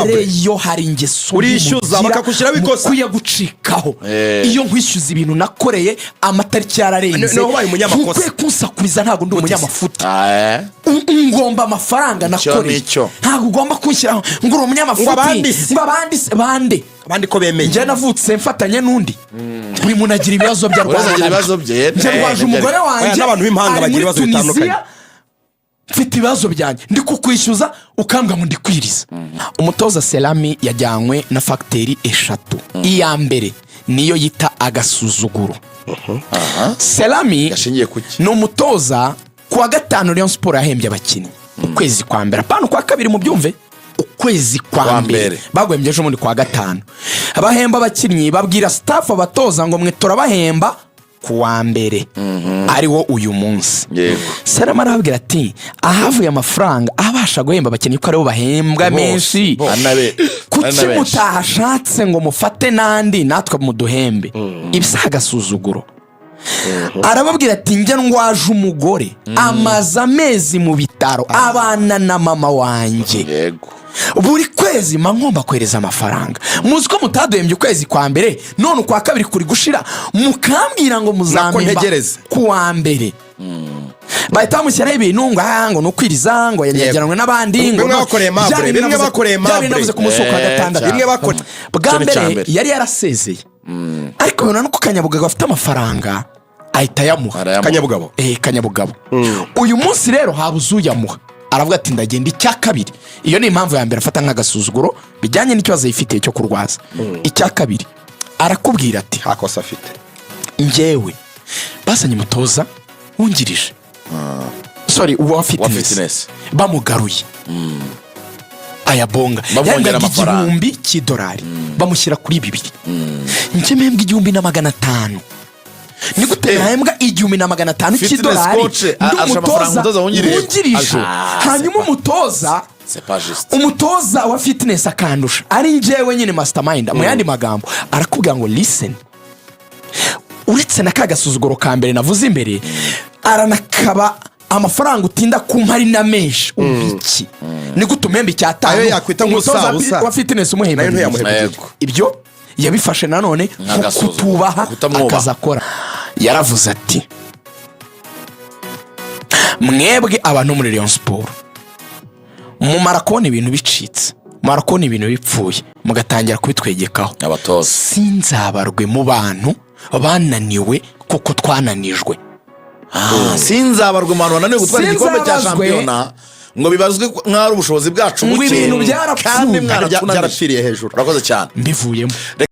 Aimable. Abareyo hari ingeso mbi Urishyuza, mugira, bakagushyiraho ikosa. mukwiye gucikaho. Eh. Iyo nkwishyuza ibintu nakoreye, amatariki yararenze, Niho ubaye umunyamakosa. ntukwiye kunsakuriza, ntabwo ndi umunyamafuti. Ah, eh. Ngomba amafaranga Icyo nakoreye. nicyo. Ntabwo ugomba kunshyiraho ngo uri umunyamafuti. Ngo abandi se. Ngo abandi se bande? Abandi ko bemeye. Njye navutse mfatanye n'undi? Buri muntu agira ibibazo bye. Buri wese agira ibibazo bye. Njye ndwaje umugore wanjye, Oya, n'abantu b'impanga ari bagira muri ibibazo bitandukanye. Tunisiya, mfite ibibazo byanjye, ndi kukwishyuza ukambwa ngo ndikwiriza. Umutoza Selami yajyanywe na facteur eshatu. Iya mbere niyo yita agasuzuguro. Selami Gashingiye ku ki? ni umutoza, ku wa gatanu Rayon Sports yahembye abakinnyi ukwezi kwa mbere, apana ukwa kabiri, mu byumve, ukwezi kwa Kwa mbere. mbere. Baguhembye ejo bundi kwa gatanu. Bahemba abakinnyi, babwira staff, abatoza ngo mwe turabahemba ku wa mbere, ariwo uyu munsi. Salama arababwira ati ahavuye amafaranga abasha guhemba abakinnyi, ko aribo bahembwa menshi, kuki Ari na benshi. mutahashatse ngo mufate n'andi natwe muduhembe? Ibi si agasuzuguro? Arababwira ati njye ndwaje umugore, amaze amezi mu bitaro, abana na mama wanjye. Buri kwezi mba ngomba kohereza amafaranga. Muzi ko mutaduhembye ukwezi kwa mbere, none ukwa kabiri kuri gushira, mukambwira ngo muzampemba ntegereze. ku wa mbere. Bahita bamushyiraho ibintu ngo aha ngo ni ukwiriza, ngo yajyanwe n'abandi, ngo Bimwe bakoreye Mabure, Bya bintu bimwe bakoreye bya bintu Mabure. navuze ku munsi wo kwa gatandatu. Cyane. Bimwe bakoreye. Bwa Icyo ni icya mbere mbere. yari yarasezeye, ariko bibona nuko Kanyabugabo afite amafaranga, ahita ayamuha. Arayamuha. Kanyabugabo. Eh, Kanyabugabo. Uyu munsi rero habuze uyamuha, aravuga ati ndagenda. Icya kabiri, iyo ni impamvu ya mbere afata nk'agasuzuguro bijyanye n'ikibazo yifitiye cyo kurwaza. Icya kabiri, arakubwira ati Nta kosa afite. njyewe bazanye umutoza wungirije, sorry, uwa Wa fitness, fitness. bamugaruye ayabonga Bamwongera yahembwaga amafaranga. $1000, bamushyira kuri 2000. Njye mpembwa 1500. Ni gute nahembwa 1500 Fitness cy'idolari coach, ndi arusha amafaranga umutoza umutoza wungirije? wungirije? Ah, Hanyuma umutoza C'est pas juste. umutoza wa fitness akandusha, ari njyewe nyine mastermind. Mu yandi magambo arakubwira ngo listen, uretse na ka gasuzuguro ka mbere navuze imbere, aranakaba amafaranga utinda kumpa ari na menshi. Umva iki? Ni gute umuhemba icyatanu, Ayo yakwita umutoza nk'ubusabusa. wa fitness umuhemba Nayo 2000? ntiyamuhemba. Ibyo yabifashe nanone nko Nk'agasuzuguro. kutubaha Kutamwubaha. akazi akora. Yaravuze ati mwebwe abantu muri Rayon Sports mumara kubona ibintu bicitse, mumara kubona ibintu bipfuye, mugatangira kubitwegekaho. Abatoza. Sinzabarwe mu bantu bananiwe kuko twananijwe. Sinzabarwe mu bantu bananiwe gutwara igikombe cya Sinzabazwe. shampiyona ngo bibazwe nk'aho ari ubushobozi bwacu Ngo buke ibintu byarapfuye. kandi mwaratunanije. Byarapfiriye hejuru. Urakoze cyane. Mbivuyemo.